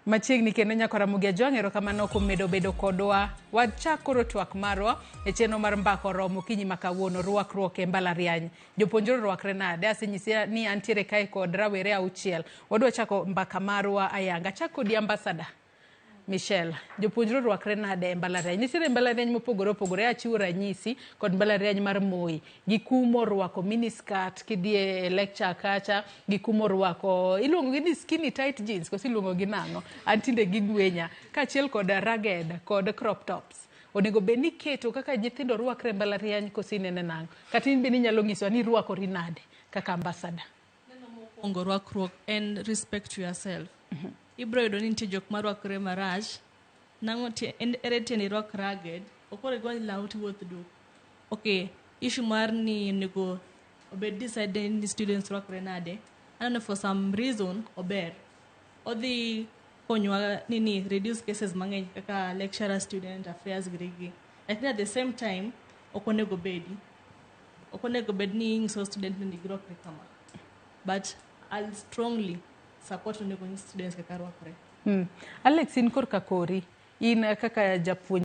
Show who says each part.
Speaker 1: Machiegni kendo nyako Ramogi Ajwang', erokamano kuom medo bedo kodwa. Wachak koro twak marwa e chenro mar Mbaka Oromo okinyi ma kawuono, rwakruok e mbalariany. Jopuonjre orwakre nade? Asenyisi ni antiere kae kod rawere auchiel. Wadwa chako mbaka marwa ayanga. Achak kodi, Ambassador Michelle. Jopuonjre orwakre nade e mbalariany? Nitiere mbalariany mopogore opogore. Achiwo ranyisi kod mbalariany mar Moi. Gikumo rwako miniskirt kidhi e lecture kacha, gikumo rwako iluongo gi ni skinny tight jeans koso iluongo gi nang'o? An tinde gigwenya. Kaachiel kod ragged kod crop tops. Onego bed ni iketo kaka nyithindo rwakre e mbalariany koso inene nang'o? Kata in bende inyalo nyisowa ni irwakori nade kaka ambassador?
Speaker 2: Neno mokwongo, rwakruok en respect to yourself. Ibiro yudo ni nitie jok marwakre marach. Nang'o ere tiende irwak ragged? Ok koro igony law tiwuoth duk. Okay, issue mar ni onego obed decided ni students rwakre nade. Aneno for some reason ober. Odhi konyowa nini reduce cases mang'eny kaka lecturer student affairs girigi. Lakini at the same time ok onego bedi. Ok onego bed ni inyiso student ni girwakre kama. But I'll strongly support onego nyis students kaka rwakre.
Speaker 1: Alex, in korka kori, in kaka japuonj